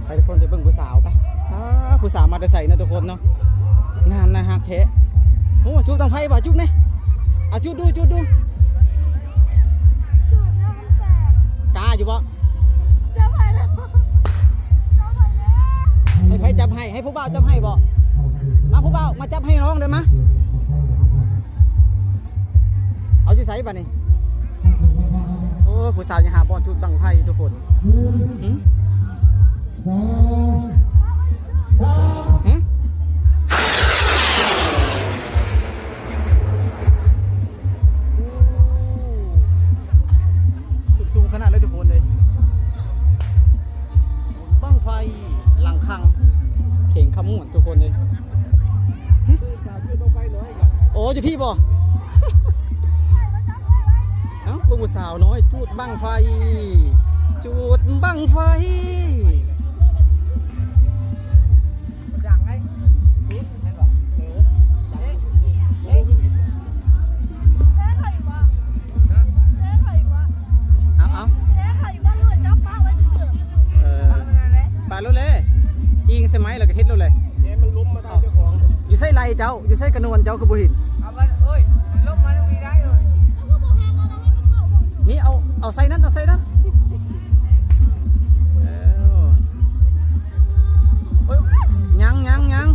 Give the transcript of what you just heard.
ໄປທຸກຄົນ ໄປເບິ່ງຜູ້ສາວໄປ. ອ້າ ຜູ້ສາວມາແຕ່ໃສເນາະທຸກຄົນເນາະ ງາມໜ້າຮັກແທ້. ໂອ້ ຈູດບັ້ງໄຟບໍ່? ຈູດແດ່. ເອົາ ຈູດດູ ຈູດດູ. ກ້າຢູ່ບໍ່? ຈັບໃຫ້ແລ້ວ ຈັບໃຫ້ແລ້ວ. ໃຫ້ໃຜຈັບໃຫ້? ໃຫ້ຜູ້ບ່າວຈັບໃຫ້ບໍ່? ມາ ຜູ້ບ່າວມາຈັບໃຫ້ນ້ອງເດີ້ ມາ. ເອົາຢູ່ໃສບາດນີ້? ໂອ້ ຜູ້ສາວຍັງຫາບ່ອນຈູດບັ້ງໄຟທຸກຄົນ. ຫຶ? ຫຶ? ຂຶ້ນສູງຂະໜາດເລີຍທຸກຄົນເລີຍ. ບັ້ງໄຟຫຼັງຄັງ ເຂງຄຳມ່ວນທຸກຄົນເລີຍ. ໂອ້ ຢູ່ພີ້ບໍ່? ເອົ້າ ເບິ່ງຜູ້ສາວນ້ອຍຈູດບັ້ງໄຟ ຈູດບັ້ງໄຟ. ມັນດັງໄດ໋ ແມ່ນບໍ່? ເອີ ເອີ ເອີ ເອີ ເອີ ເອົາ ເອົາ ເອີ ປະໂລດແຫຼະ ອີງໃສ່ໄມ້ແລ້ວກໍເຮັດໂລດແຫຼະ. ແກມັນລົ້ມມາທາງເຈົ້າຂອງ. ຢູ່ໃສໄລ່ເຈົ້າ? ຢູ່ໃສກະນວນເຈົ້າ ຄືບໍ່ເຫັນ? ເອົາມັນ ໂອ້ຍ ມັນລົງມາທາງນີ້ໄດ້ເອີຍ. ນີ້ ເອົາ ເອົາໃສ່ນັ້ນ ເອົາໃສ່ນັ້ນ. ເອີ ໂອ້ຍ ຍັງ ຍັງ ຍັງ.